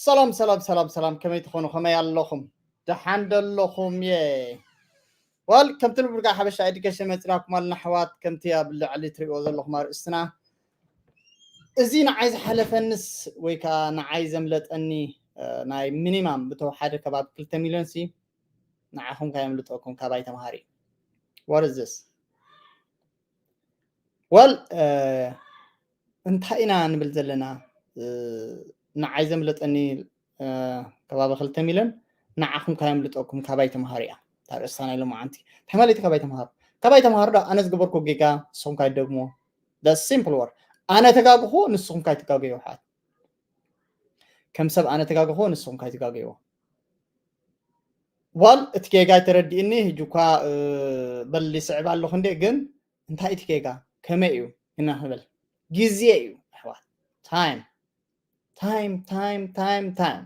ሰላም ሰላም ሰላም ሰላም፣ ከመይ ትኾኑ? ከመይ ኣለኹም? ደሓን ደለኹም? የ ዋል ከምቲ ልቡር ጋር ሓበሻ ኤዱኬሽን መፂናኩም ኣለና ኣሕዋት። ከምቲ ኣብ ልዕሊ ትሪእዎ ዘለኹም ኣርእስትና፣ እዚ ንዓይ ዝሓለፈንስ ወይ ከዓ ንዓይ ዘምለጠኒ፣ እ፣ ናይ ሚኒማም ብተወሓደ ከባቢ ክልተ ሚልዮን ሲ ንዓኹም ካየምልጠኩም፣ ካባይ ተምሃሪ። What is this? ዋል እንታይ ኢና ንብል ዘለና? ንዓይ ዘምለጠኒ ከባቢ ክልተ ሚልዮን፣ ንዓኹም ካየምልጠኩም፣ ካባይ ተምሃሩ እያ ታርእስታ ናይ ሎማዓንቲ። እንታይ ማለት እዩ ካባይ ተምሃሩ? ካባይ ተምሃሩ ዳ ኣነ ዝገበርኩ ጌጋ ንስኹም ካይደግሞ። Simple word። ኣነ ተጋግኹ፣ ንስኹም ካይትጋገዩ ኣሕዋት። ከም ሰብ ኣነ ተጋግኹ፣ ንስኹም ካይትጋገዩ። ዋል እቲ ጌጋ ተረዲእኒ፣ ሕጂ እኳ በሊ ስዕብ ኣለኹ እንዴ፣ ግን እንታይ እቲ ጌጋ? ከመይ እዩ? ኢና ንብል። ግዜ እዩ ኣሕዋት። ታይም ታይም ታይም ታይም ታይም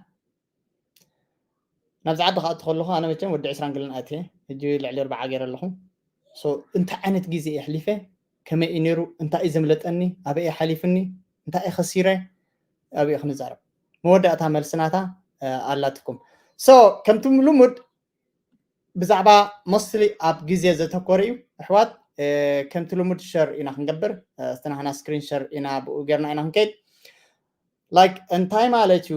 ናብዚ ዓዲ ክኣቱ ከለኹ ኣነ መቸም ወዲ ዕስራን ገለን ኣትየ፣ ሕጂ ልዕሊ ኣርባዓ ገይረ ኣለኹ። እንታይ ዓይነት ግዜ የሕሊፈ? ከመይ እዩ ነይሩ? እንታይ እዩ ዘምለጠኒ? ኣበይ እዩ ሓሊፍኒ? እንታይ እዩ ከሲረ? ኣብኡ ክንዛረብ። መወዳእታ መልስናታ ኣላትኩም። ከምቲ ልሙድ ብዛዕባ ሞስትሊ ኣብ ግዜ ዘተኮረ እዩ ኣሕዋት። ከምቲ ልሙድ ሸር ኢና ክንገብር፣ ዝተናህና ስክሪን ሸር ኢና ብኡ ጌርና ኢና ክንከይድ። ላይክ እንታይ ማለት እዩ?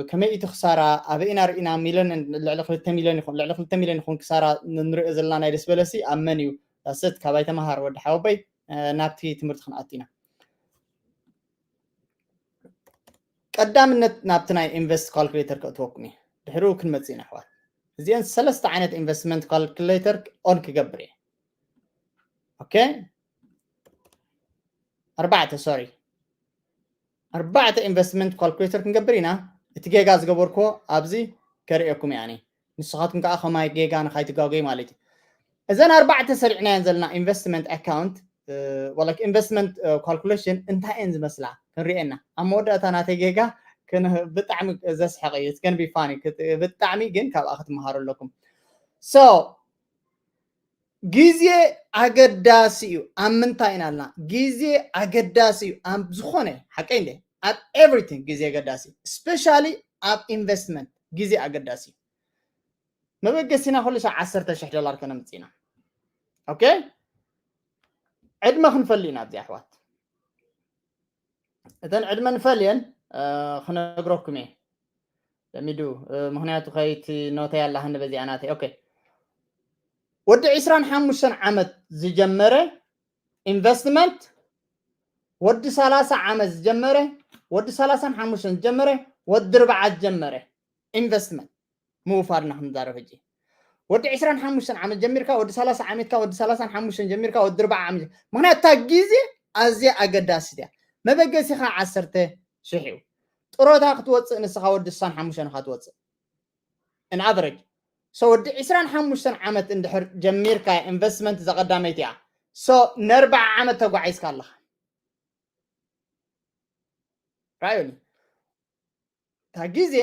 ከመይ እቲ ክሳራ? ኣበይ ኢና ርኢና? ሚልዮን፣ ልዕሊ ክልተ ሚልዮን ይኹን፣ ልዕሊ ክልተ ሚልዮን ይኹን ክሳራ ንሪኦ ዘለና ናይ ደስ በለሲ ኣብ መን እዩ? ዳሰት ካባይ ተምሃር ወዲ ሓወቦይ፣ ናብቲ ትምህርቲ ክንኣቱ ኢና። ቀዳምነት ናብቲ ናይ ኢንቨስት ካልኩሌተር ከእትወኩም እዩ። ድሕሪኡ ክንመጽእ ኢና ኣሕዋት። እዚአን ሰለስተ ዓይነት ኢንቨስትመንት ካልኩሌተር ኦን ክገብር እየ። ኦኬ፣ ኣርባዕተ፣ ሶሪ፣ ኣርባዕተ ኢንቨስትመንት ካልኩሌተር ክንገብር ኢና። እቲ ጌጋ ዝገበርኩዎ ኣብዚ ከርእየኩም እየ ኣነ። ንስኻትኩም ከዓ ከማይ ጌጋ ንኻይትጋገዩ ማለት እዩ። እዘን ኣርባዕተ ሰሪዕናየን ዘለና ኢንቨስትመንት ኣካውንት፣ ወላ ኢንቨስትመንት ካልኩሌሽን እንታይ እየን ዝመስላ ክንሪኤና። ኣብ መወዳእታ ናተይ ጌጋ ብጣዕሚ ዘስሕቕ እዩ። It's gonna be funny። ብጣዕሚ ግን ካብኣ ክትመሃሩ ኣለኩም። So ግዜ ኣገዳሲ እዩ። ኣብ ምንታይ ኢና ኣልና? ግዜ ኣገዳሲ እዩ ኣብ ዝኾነ፣ ሓቀይ እንደ ኣብ ኤቭሪቲንግ ግዜ ኣገዳሲ እዩ። ስፔሻሊ ኣብ ኢንቨስትመንት ግዜ ኣገዳሲ እዩ። መበገሲና ኩሉ ሻዕ ዓሰርተ ሽሕ ዶላር ከነምፅእ ኢና። ኦኬ፣ ዕድመ ክንፈሊ ኢና ኣብዚ ኣሕዋት። እተን ዕድመ ንፈልየን ክነግረኩም እየ ለሚዱ፣ ምክንያቱ ከይቲ ኖተይ ኣላሃኒ በዚኣ ናተይ። ኦኬ፣ ወዲ ዕስራን ሓሙሽተን ዓመት ዝጀመረ ኢንቨስትመንት፣ ወዲ ሰላሳ ዓመት ዝጀመረ፣ ወዲ ሰላሳን ሓሙሽተን ዝጀመረ፣ ወዲ ኣርባዓ ዝጀመረ ኢንቨስትመንት ምውፋርና ክንዛረብ ሕጂ። ወዲ ዕስራን ሓሙሽተን ዓመት ጀሚርካ፣ ወዲ ሰላሳ ዓመትካ፣ ወዲ ሰላሳን ሓሙሽተን ጀሚርካ፣ ወዲ ኣርባዓ ዓመት፣ ምክንያቱ እታ ግዜ ኣዝያ ኣገዳሲት እያ። መበገሲኻ ዓሰርተ ሽሕ እዩ። ጥሮታ ክትወፅእ ንስኻ ወዲ ስሳን ሓሙሽተን ኢኻ ትወፅእ። An average። So ወዲ ዕስራን ሓሙሽተን ዓመት እንድሕር ጀሚርካ ኢንቨስትመንት ዘቐዳመይቲ እያ። So ነርባዓ ዓመት ተጓዒዝካ ኣለኻ። ራዩኒ እታ ግዜ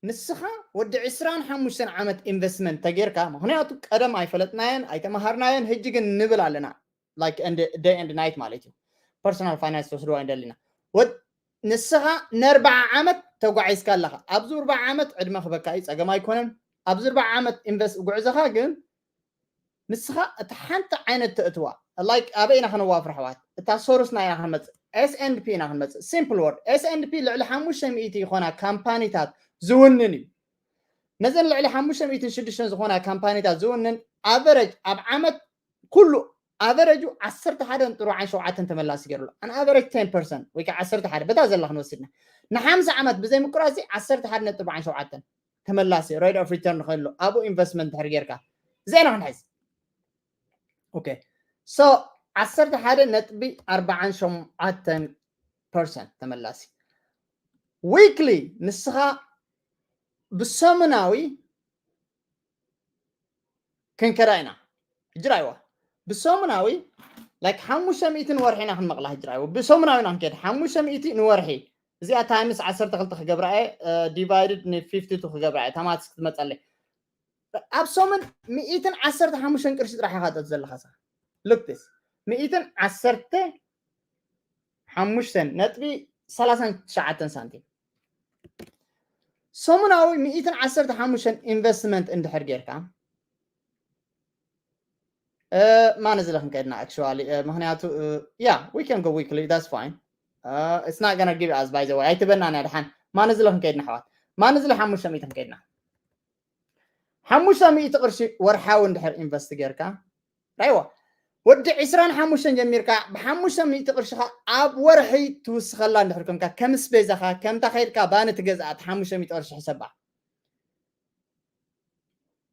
ንስኻ ወዲ ዕስራን ሓሙሽተን ዓመት ኢንቨስትመንት ተጌርካ፣ ምክንያቱ ቀደም ኣይፈለጥናየን ኣይተመሃርናየን፣ ሕጂ ግን ንብል ኣለና። Like day and night ማለት እዩ። ፐርሶናል ፋይናንስ ተወስድዋ እንደሊና። ንስኻ ነርባዓ ዓመት ተጓዒዝካ ኣለኻ። ኣብዚ ኣርባዓ ዓመት ዕድመ ክበካ እዩ፣ ፀገም ኣይኮነን። ኣብዚ ኣርባዓ ዓመት ኢንቨስት ጉዕዞኻ ግን ንስኻ እቲ ሓንቲ ዓይነት ተእትዋ፣ ላይክ ኣበይ ኢና ከነዋፍር ኣሕዋት? እታ ሶርስና ኢና ክንመፅእ፣ S and P ኢና ክንመፅእ። Simple word፣ S and P ልዕሊ ሓሙሽተ ሚእቲ ይኾና ካምፓኒታት ዝውንን እዩ። ነዘን ልዕሊ ሓሙሽተ ሚእትን ሽዱሽተን ዝኾና ካምፓኒታት ዝውንን ኣቨረጅ ኣብ ዓመት ኩሉ ኣቨረጁ ዓሰርተ ሓደ ነጥቢ ኣርባዓን ሸውዓተን ተመላሲ ገይሩ ኣሎ። An average ten percent ወይ ከዓ ዓሰርተ ሓደ በታ ዘላ ክንወስድና ንሓምሳ ዓመት ብዘይ ምቁራፅ ዓሰርተ ሓደ ነጥቢ ኣርባዓን ሸውዓተን ተመላሲ rate of return ንኽህሉ ኣብኡ ኢንቨስትመንት ድሕር ጌርካ እዚኣ ኢና ክንሕዝ። ኦኬ፣ so ዓሰርተ ሓደ ነጥቢ ኣርባዓን ሸውዓተን ፐርሰንት ተመላሲ። ዊክሊ ንስኻ ብሰሙናዊ ክንከዳ ኢና። ሕጂ ራይዋ ብሰሙናዊ ላይክ ሓሙሽተ ሚእቲ ንወርሒ ኢና ክንመቕላ። ሕጂ ራይዋ ብሰሙናዊ ኢና ክንከድ። ሓሙሽተ ሚእቲ ንወርሒ፣ እዚኣ ታይምስ ዓሰርተ ክልተ ክገብራ እየ፣ ዲቫይድድ ን ፊፍቲ ቱ ክገብራ እየ። ታማትስ ክትመፀለይ ኣብ ሰሙን ሚእትን ዓሰርተ ሓሙሽተን ቅርሺ ጥራሕ ኢኻ ተእቱ ዘለኻ። ሳ ሉክ ዲስ፣ ሚእትን ዓሰርተ ሓሙሽተን ነጥቢ ሰላሳን ትሽዓተን ሳንቲም። ሰሙናዊ ሚእትን ዓሰርተ ሓሙሽተን ኢንቨስትመንት እንድሕር ጌርካ፣ ማን እዚ ለክን ከድና actually ምክንያቱ yeah, we can go weekly, that's fine. It's not gonna give us, by the way, ኣይትበናን እያ ድሓን። ማን እዚ ለክን ከድና ኣሕዋት፣ ማን እዚ ለ ሓሙሽተ ሚእትን ከድና፣ ሓሙሽተ ሚእቲ ቅርሺ ወርሓዊ እንድሕር ኢንቨስት ጌርካ፣ ራይዋ፣ ወዲ ዕስራን ሓሙሽተን ጀሚርካ ብሓሙሽተ ሚእቲ ቅርሽኻ ኣብ ወርሒ ትውስኸላ እንድሕር ኮንካ፣ ከም ስቤዛኻ ከምታ ከይድካ ባኒ ትገዝኣ እቲ ሓሙሽተ ሚእቲ ቅርሺ ሕሰባ።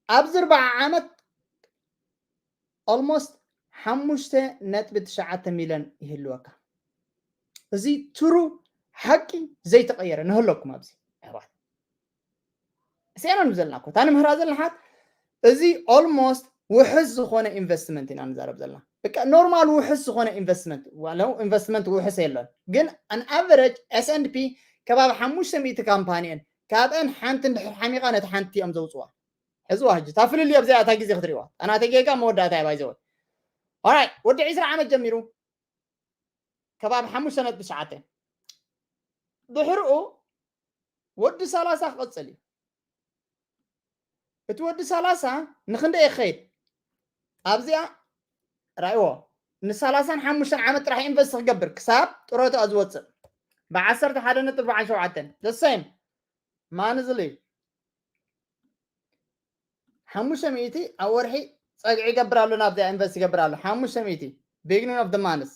ኣብዚ ኣርባዓ ዓመት almost ሓሙሽተ ነጥቢ ትሽዓተ ሚልዮን ይህልወካ። እዚ ትሩ ሓቂ ዘይተቐየረ ንህለኩም ኣብዚ ኣሕዋት። እስያና ንብዘልና እኮ እታ ንምህራ ዘለና ሓት፣ እዚ almost ውሕስ ዝኾነ ኢንቨስትመንት ኢና ንዛረብ ዘለና። በቃ ኖርማል ውሕስ ዝኾነ ኢንቨስትመንት፣ ዋለው ኢንቨስትመንት ውሕስ የለን፣ ግን an average S and P ከባቢ ሓሙሽተ ሚእቲ ካምፓኒየን ካብአን ሓንቲ እንድሕር ሓሚቓ ነቲ ሓንቲ እዮም ዘውፅዋ። ሕዝዋ ሕጂ እታ ፍልልይ ኣብዚኣ እታ ግዜ ክትሪእዋ፣ ኣናተ ጌጋ መወዳእታ እያ ባይዘወ። Alright፣ ወዲ ዕስራ ዓመት ጀሚሩ ከባቢ ሓሙሽተ ነጥቢ ትሽዓተ፣ ድሕርኡ ወዲ ሰላሳ ክቕፅል እዩ። እቲ ወዲ ሰላሳ ንክንደይ ይኸይድ? ኣብዚኣ ራእይዎ፣ ንሰላሳን ሓሙሽተን ዓመት ጥራሕ ኢንቨስት ክገብር ክሳብ ጥሮታ ዝወፅእ፣ ብዓሰርተ ሓደ ነጥቢ ኣርባዓን ሸውዓተን the same። ማን ዝሊ ሓሙሽተ ሚእቲ ኣብ ወርሒ ፀግዒ ይገብር ኣሎ፣ ናብዚኣ ኢንቨስት ይገብር ኣሎ። ሓሙሽተ ሚእቲ beginning of the month።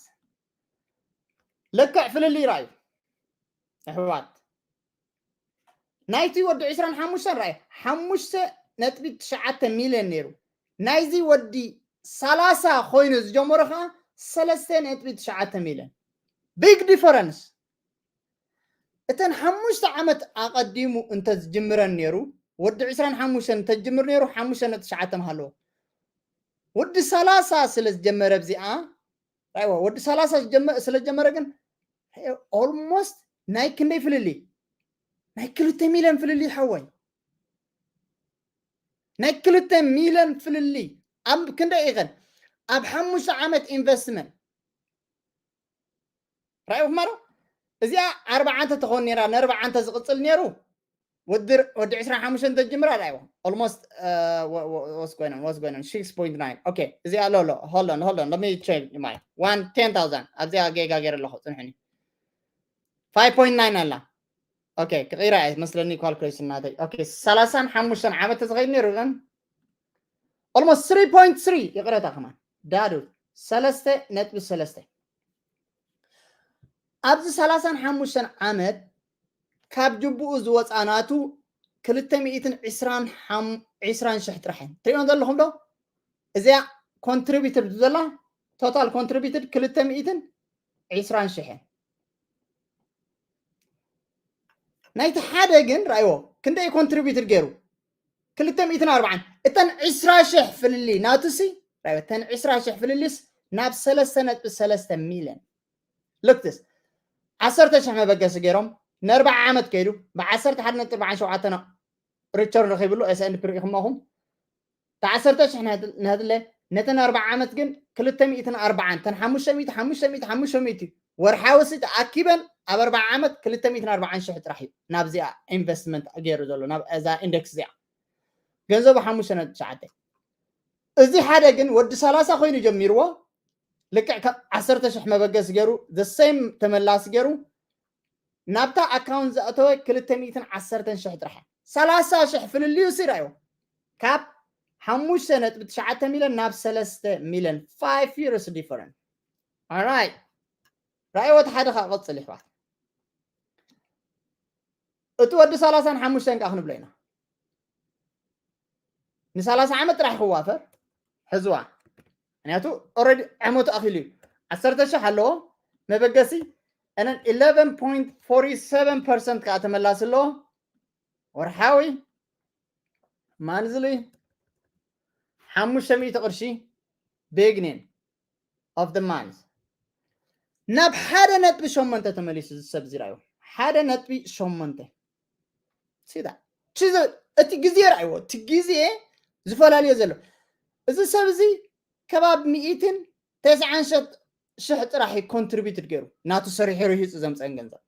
ልክዕ ፍልልይ ራእዩ ኣሕዋት። ናይቲ ወዲ ዕስራን ሓሙሽተን ራእዩ ሓሙሽተ ነጥቢ ትሽዓተ ሚልዮን ነይሩ። ናይዚ ወዲ ሰላሳ ኮይኑ ዝጀመሮ ከዓ ሰለስተ ነጥቢ ትሽዓተ ሚልዮን። ቢግ ዲፈረንስ። እተን ሓሙሽተ ዓመት ኣቐዲሙ እንተዝጅምረን ነይሩ፣ ወዲ ዕስራን ሓሙሽተን እንተዝጅምር ነይሩ፣ ሓሙሽተ ነጥቢ ትሽዓተ ምሃለዎ። ወዲ ሰላሳ ስለ ዝጀመረ ኣብዚኣ፣ ራእይዋ፣ ወዲ ሰላሳ ዝጀመ-፣ ስለ ዝጀመረ ግን፣ ኦልሞስት ናይ ክንደይ ፍልልይ? ናይ ክልተ ሚልዮን ፍልልይ ሓወይ። ናይ ክልተ ሚልዮን ፍልልይ። ኣብ ክንደይ ኢኸን? ኣብ ሓሙሽተ ዓመት ኢንቨስትመንት። ራእይኹም ኣሎ? እዚኣ ኣርባዓ እንተ ትኸውን ነይራ፣ ንኣርባዓ እንተ ዝቕፅል ነይሩ፣ ወዲ፣ ወዲ ዕስራን ሓሙሽተን እንተ ጅምራ፣ ራእይዎ። Almost, uh, wha-, wha-, what's going on? What's going on? Six point nine. Okay፣ እዚኣ ኣሎ፣ ኣሎ። Hold on, hold on. Let me check my one, ten thousand። ኣብዚኣ ጌጋ ገይረ ኣለኹ፣ ፅንሕኒ። Five point nine ኣላ። Okay፣ ክቕይራ እየ መስለኒ ካልኩሌሽን ናተይ። Okay፣ ሰላሳን ሓሙሽተን ዓመት ተዝኸይድ ነይሩ፣ ግን almost three point three፣ ይቕረታ ከማን። ዳዱ፣ ሰለስተ ነጥቢ ሰለስተ። ኣብዚ ሰላሳን ሓሙሽተን ዓመት ካብ ጅቡኡ ዝወፃ ናቱ ክልተ ሚእትን ዕስራን ሓም-፣ ዕስራን ሽሕ ጥራሕ እየን። ትሪእዮም ዘለኹም ዶ? እዚኣ ኮንትሪቢትድ ዘላ፣ ቶታል ኮንትሪቢትድ ክልተ ሚእትን ዕስራን ሽሕ እየን። ናይቲ ሓደ ግን ራእይዎ፣ ክንደይ ኮንትሪቢትድ ገይሩ? ክልተ ሚእትን ኣርባዓን። እተን ዕስራ ሽሕ ፍልልይ ናቱሲ፣ ራእይዎ፣ እተን ዕስራ ሽሕ ፍልልይስ ናብ ሰለስተ ነጥቢ ሰለስተ ሚልዮን። Look this። ዓሰርተ ሽሕ መበገሲ ገይሮም፣ ንኣርባዓ ዓመት ከይዱ፣ ብዓሰርተ ሓደ ነጥቢ ኣርባዓን ሸውዓተን ሪተርን ረኺብሉ፣ S and P ርኢኹም ኣለኹም። እታ ዓሰርተ ሽሕ ናት-፣ ናትለ፣ ነተን ኣርባዓ ዓመት ግን ክልተ ሚእትን ኣርባዓን፣ እተን ሓሙሽተ ሚእቲ፣ ሓሙሽተ ሚእቲ፣ ሓሙሽተ ሚእቲ፣ ወርሓዊ ሲ ተኣኪበን ኣብ ኣርባዓ ዓመት ክልተ ሚእትን ኣርባዓን ሽሕ ጥራሕ እዩ ናብዚኣ ኢንቨስትመንት ገይሩ ዘሎ፣ ናብ እዛ ኢንደክስ እዚኣ። ገንዘቡ ሓሙሽተ ነጥቢ ትሽዓተ። እዚ ሓደ ግን ወዲ ሰላሳ ኮይኑ ጀሚርዎ፣ ልክዕ ካብ ዓሰርተ ሽሕ መበገሲ ገይሩ፣ the same ተመላሲ ገይሩ፣ ናብታ ኣካውንት ዝኣተወ ክልተ ሚእትን ዓሰርተን ሽሕ ጥራሕ። ሰላሳ ሽሕ ፍልልዩ ሲ ራእይዎ። ካብ ሓሙሽተ ነጥቢ ትሽዓተ ሚልዮን ናብ ሰለስተ ሚልዮን፣ five years different። Alright። ራእይዎ እቲ ሓደ ከዓ ቀፅል ይሕዋት። እቲ ወዲ ሰላሳን ሓሙሽተን ከዓ ክንብሎ ኢና። ንሰላሳ ዓመት ጥራሕ ክዋፈር ሕዝዋ። ምክንያቱ ኦልሬዲ ዓመቱ ኣኺሉ እዩ። ዓሰርተ ሽሕ ኣለዎ መበገሲ፣ and eleven point forty seven percent ከዓ ተመላሲ ኣለዎ። ወርሓዊ ማንዝሊ ሓሙሽተ ሚእቲ ቅርሺ፣ beginning of the month። ናብ ሓደ ነጥቢ ሸሞንተ ተመሊሱ እዚ ሰብ እዚ ራእይዎ። ሓደ ነጥቢ ሸሞንተ። ሲዳ። እቲ ግዜ ራእይዎ፣ እቲ ግዜ ዝፈላለዮ ዘሎ። እዚ ሰብ እዚ ከባቢ ሚእትን ተስዓን ሽሕ ጥራሕ እዩ ኮንትሪቢትድ ገይሩ፣ ናቱ ሰሪሑ ርሂፁ ዘምፀን ገንዘብ።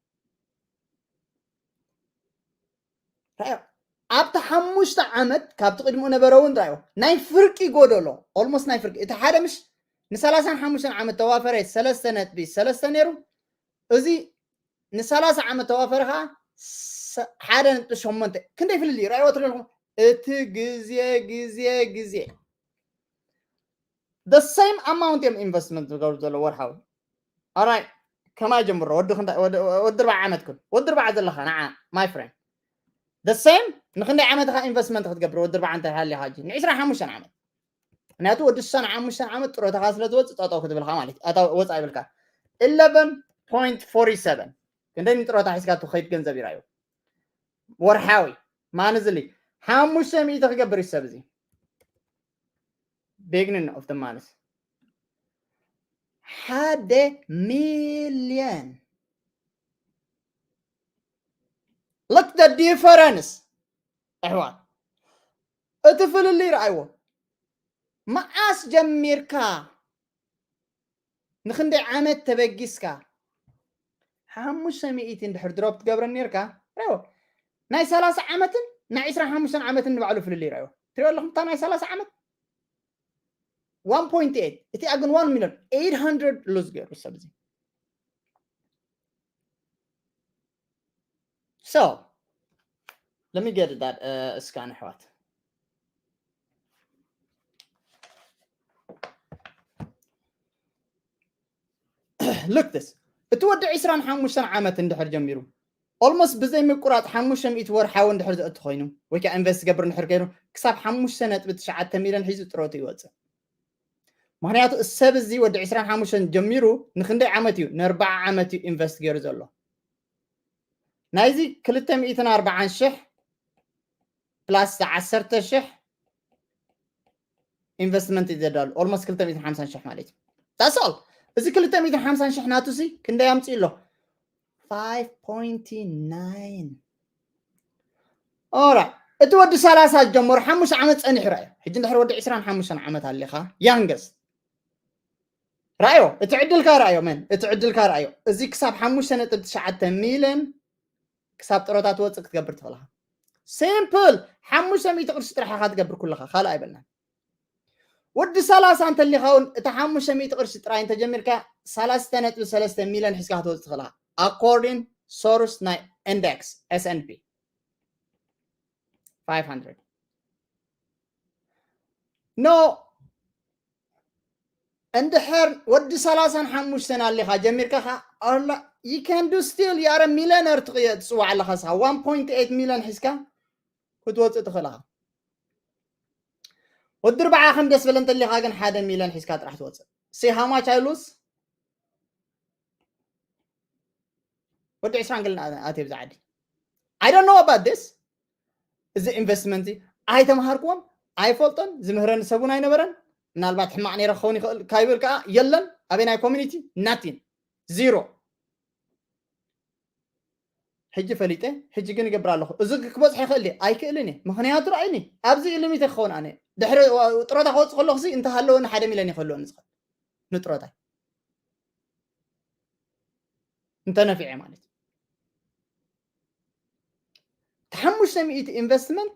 ኣብቲ ሓሙሽተ ዓመት ካብቲ ቅድሚኡ ነበረ እውን ራዮ ናይ ፍርቂ ጎደሎ ኦልሞስት ናይ ፍርቂ እቲ ሓደ ምሽ ንሰላሳን ሓሙሽተን ዓመት ተዋፈረ ሰለስተ ነጥቢ ሰለስተ ነይሩ። እዚ ንሰላሳ ዓመት ተዋፈረ ከዓ ሓደ ነጥቢ ሸሞንተ ክንደይ ፍልልይ ራዮ ትሪኢኹም። እቲ ግዜ ግዜ ግዜ the same amount እዮም ኢንቨስትመንት ዝገብሩ ዘሎ ወርሓዊ ኣራይ ከማይ ጀምሮ ወዲ ክንዳ- ወዲ- ወዲ ርባዕ ዓመት ኩን ወዲ ርባዕ ዘለኻ ንዓ my friend the same ንክንደይ ዓመት ኢኻ ኢንቨስትመንት ክትገብር ወዲ ርባዕ እንታይ ሃሊኻ ሕጂ ን ዕስራን ሓሙሽተን ዓመት ምክንያቱ ወዲ ሽሳን ሓሙሽተን ዓመት ጥሮታኻ ስለ ዝወፅእ ጠጠው ክትብልካ ማለት እዩ ኣታ ወፃ ይብልካ eleven point forty seven ክንደይ ንጥሮታ ሒዝካ ትኸይድ ገንዘብ ይራዩ ወርሓዊ ማንዝሊ ሓሙሽተ ሚእቲ ክገብር እዩ ሰብ እዚ beginning of the month ሓደ ሚልዮን look the difference ኣሕዋት እቲ ፍልልይ ረኣይዎ መዓስ ጀሚርካ ንክንደይ ዓመት ተበጊስካ ሓሙሽተ ሚእቲ እንድሕር ድሮፕ ትገብረን ነርካ ረዎ ናይ ሰላሳ ዓመትን ናይ ዕስራን ሓሙሽተን ዓመትን ንባዕሉ ፍልልይ ረዎ ትሪኦ ኣለኹም እታ ናይ ሰላሳ ዓመት one point eight እቲ ኣግን one million eight hundred ሉዝ ገይሩ ሰብ እዚ so let me get that እስካን ኣሕዋት look this እቲ ወዲ ዕስራን ሓሙሽተን ዓመት እንድሕር ጀሚሩ ኦልሞስት ብዘይ ምቁራፅ ሓሙሽተ ሚእቲ ወርሓዊ እንድሕር ዘእቱ ኮይኑ ወይ ከዓ ኢንቨስት ዝገብር እንድሕር ኮይኑ ክሳብ ሓሙሽተ ነጥቢ ትሽዓተ ሚልዮን ሒዙ ጥሮቱ ይወፅእ ምክንያቱ ሰብ እዚ ወዲ ዕስራን ሓሙሽተን ጀሚሩ ንክንደይ ዓመት እዩ ንኣርባዓ ዓመት እዩ ኢንቨስት ገይሩ ዘሎ ናይዚ ክልተ ሚእትን ኣርባዓን ሽሕ ፕላስ ዓሰርተ ሽሕ ኢንቨስትመንት እዩ ዘዳሉ ኦልሞስት ክልተ ሚእትን ሓምሳን ሽሕ ማለት እዩ that's all እዚ ክልተ ሚእትን ሓምሳን ሽሕ ናቱ ሲ ክንደይ ኣምፅኡ ኣሎ five point nine ኦራ እቲ ወዲ ሰላሳ ጀመሩ ሓሙሽተ ዓመት ፀኒሑ ራእዩ ሕጂ እንድሕር ወዲ ዕስራን ሓሙሽተን ዓመት ኣለኻ youngest ራእዮ እቲ ዕድልካ ራእዮ መን እቲ ዕድልካ ራእዮ እዚ ክሳብ ሓሙሽተ ነጥቢ ትሽዓተ ሚልዮን ክሳብ ጥሮታ ትወፅእ ክትገብር ትኽእልኻ simple ሓሙሽተ ሚእቲ ቅርሺ ጥራሕ ኢኻ ትገብር ኩለኻ ካልእ ኣይበልናን ወዲ ሰላሳ እንተሊኻ እውን እቲ ሓሙሽተ ሚእቲ ቅርሺ ጥራይ እንተጀሚርካ ሰላስተ ነጥቢ ሰለስተ ሚልዮን ሒዝካ ክትወፅእ ትኽእልኻ according source ናይ index S and P five hundred no እንድሕር ወዲ ሰላሳን ሓሙሽተን ኣሊኻ ጀሚርካ ኸዓ you can do still you are a millionaire ትፅዋዕ ኣለኻ ስኻ one point eight million ሒዝካ ክትወፅእ ትኽእል ኢኻ ወዲ ርባዓ ከም ደስ በለ እንተሊኻ ግን ሓደ ሚልዮን ሒዝካ ጥራሕ ትወፅእ see how much I lose ወዲ ዕስራን ገለን ኣትየ ብዛ ዓዲ I don't know about this እዚ ኢንቨስትመንት ኣይተምሃርክዎም ኣይፈልጦን ዝምህረኒ ሰብን ኣይነበረን ምናልባት ሕማቕ ነይረ ክኸውን ይኽእል ካይብል ከዓ የለን ኣበይ ናይ ኮሚኒቲ nothing zero ሕጂ ፈሊጠ ሕጂ ግን ይገብር ኣለኹ እዚ ክበፅሐ ይኽእል ኣይክእልን እየ ምክንያቱ ርኣይኒ ኣብዚ ሊሚት ክኸውን ኣነ ድሕሪ ጥሮታ ክወፅእ ከለኹ እንተሃለወኒ ሓደ ሚልዮን ይክህልወኒ ዝኽእል ንጥሮታይ እንተነፊዐ ማለት እዩ ሓሙሽተ ሚእቲ ኢንቨስትመንት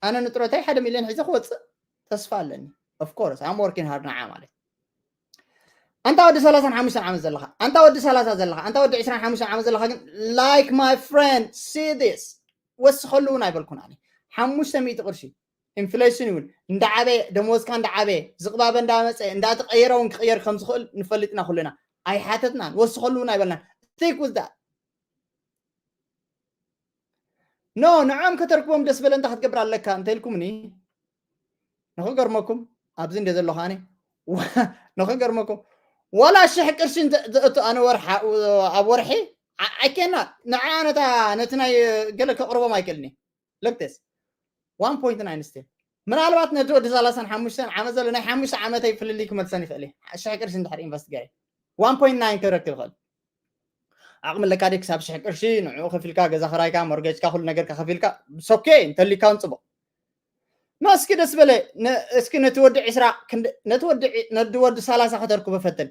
ኣነ ንጥሮታይ ሓደ ሚልዮን ሒዘ ክወፅእ ተስፋ ኣለኒ of course I'm working hard ንዓ ማለት ኣንታ ወዲ ሰላሳን ሓሙሽተን ዓመት ዘለኻ ኣንታ ወዲ ሰላሳ ዘለኻ ኣንታ ወዲ ዕስራን ሓሙሽተን ዓመት ዘለኻ ግን like my friend see this ወስኸሉ እውን ኣይበልኩን ኣነ ሓሙሽተ ሚእቲ ቅርሺ ኢንፍሌሽን እውን እንዳዓበየ ደሞዝካ እንዳዓበየ ዝቕባበ እንዳመፀ እንዳተቐየረ እውን ክቕየር ከም ዝኽእል ንፈልጥ ኢና ኩልና ኣይሓተትናን ወስኸሉ እውን ኣይበልናን stick with that no ንዖም ከተርክቦም ደስ በለ እንታይ ክትገብር ኣለካ እንተኢልኩምኒ ንኽገርመኩም ኣብዚ እንደ ዘለኹ ኣነ ንኽገርመኩም ዋላ ሽሕ ቅርሺ ዘእቱ ኣነ ወርሓ ኣብ ወርሒ ኣይኬና ንዓ ነታ ነቲ ናይ ገለ ከቕርቦም ኣይክእልኒ look this one point nine still ምናልባት ነቲ ወዲ ሰላሳን ሓሙሽተን ዓመት ዘሎ ናይ ሓሙሽተ ዓመተይ ፍልልይ ክመልሰን ይኽእል እየ ሽሕ ቅርሺ እንድሕር ኢንቨስት ገይረ one point nine ክረክብ ይኽእል ዓቕሚ ኣለካ ደ ክሳብ ሽሕ ቅርሺ ንዕኡ ከፊልካ ገዛ ክራይካ ሞርጌጅካ ኩሉ ነገርካ ከፊልካ ሶኬ እንተሊካ እውን ፅቡቕ ኖ እስኪ ደስ በለ እስኪ ነቲ ወዲ ዕስራ ነቲ ወዲ ነዲ ወዲ ሰላሳ ከተርክቦ ፈትን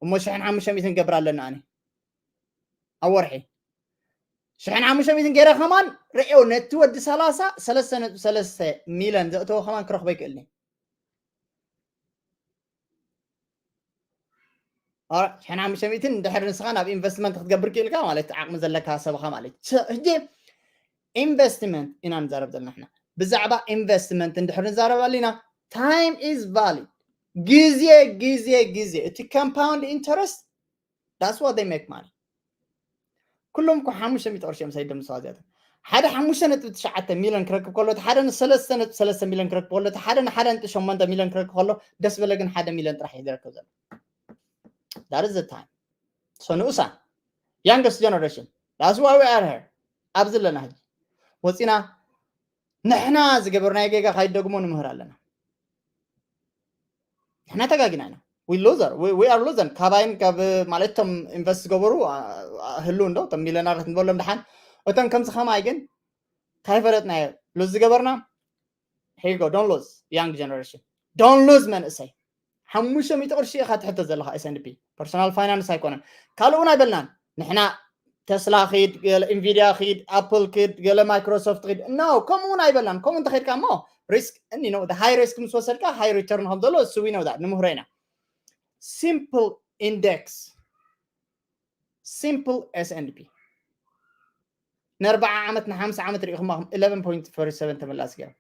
እሞ ሽሕን ሓሙሽተ ሚእትን ገብር ኣለና ኣነ ኣብ ወርሒ ሽሕን ሓሙሽተ ሚእትን ገይረ ከማን ርእዮ ነቲ ወዲ ሰላሳ ሰለስተ ነጥቢ ሰለስተ ሚልዮን ዘእተዎ ከማን ክረኽቦ ይክእልኒ። ሽሕን ሓሙሽተ ሚእትን እንድሕር ንስኻ ናብ ኢንቨስትመንት ክትገብር ክኢልካ ማለት ዓቕሚ ዘለካ ሰብኻ ማለት ሕጂ ኢንቨስትመንት ኢና ንዛረብ ዘለና ሕና ብዛዕባ ኢንቨስትመንት እንድሕር ንዛረብ ኣለና time is valid ግዜ ግዜ ግዜ እቲ compound interest that's what they make money ኩሎም እኮ ሓሙሽተ ሚእቲ ቅርሺ እዮም ሰይዶም ሰዋዚያት ሓደ ሓሙሽተ ነጥቢ ትሽዓተ ሚልዮን ክረክብ ከሎ ሓደ ንሰለስተ ነጥቢ ሰለስተ ሚልዮን ክረክብ ከሎ ሓደ ንሓደ ነጥቢ ሸሞንተ ሚልዮን ክረክብ ከሎ ደስ በለ ግን ሓደ ሚልዮን ጥራሕ እዩ ዝረክብ ዘሎ that is the time so ንኡሳን youngest generation that's why we are here ኣብዚ ኣለና ሕጂ ወፂና ንሕና ዝገበርናዮ ጌጋ ካይደግሞ ንምህር ኣለና ንሕና ተጋጊና ኢና we loser we are loser ካባይን ካብ ማለት ቶም ኢንቨስት ዝገበሩ ህሉ እንዶ ቶም ሚለናርት ንበሎም ድሓን እቶም ከምዚ ከማይ ግን ካይፈለጥናዮ ሉዝ ዝገበርና here you go don't lose young generation don't lose መንእሰይ ሓሙሽተ ሚእቲ ቅርሺ ኢኻ ትሕተ ዘለኻ S and P personal finance ኣይኮነን ካልኡ ኣይበልናን ንሕና ተስላ ኪድ ገለ ኢንቪድያ ኪድ ኣፕል ኪድ ገለ ማይክሮሶፍት ኪድ no ከምኡ እውን ኣይበልናን ከምኡ እንተኸድካ እሞ risk እኒ ነው high risk ምስ ወሰድካ high return ከም ዘሎ እሱ we know that ንምህሮ ኢና simple index simple S and P ንኣርባዓ ዓመት ንሓምሳ ዓመት ሪኢኹማ eleven point forty seven ተመላስ ገይሮም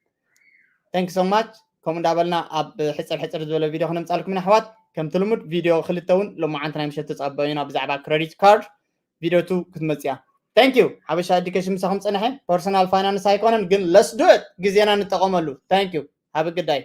thank you so much ከምኡ እንዳበልና ኣብ ሕፅር ሕፅር ዝበለ ቪድዮ ክነምፃልኩም ኢና ኣሕዋት ከምቲ ልሙድ ቪድዮ ክልተ እውን ሎማዓንቲ ናይ ምሸት ተፃበዩና ብዛዕባ credit card ቪድዮ ቱ ክትመፅያ thank you ሓበሻ education ምሳኹም ፀንሐ personal finance ኣይኮነን ግን let's do it ግዜና ንጠቐመሉ thank you have a good day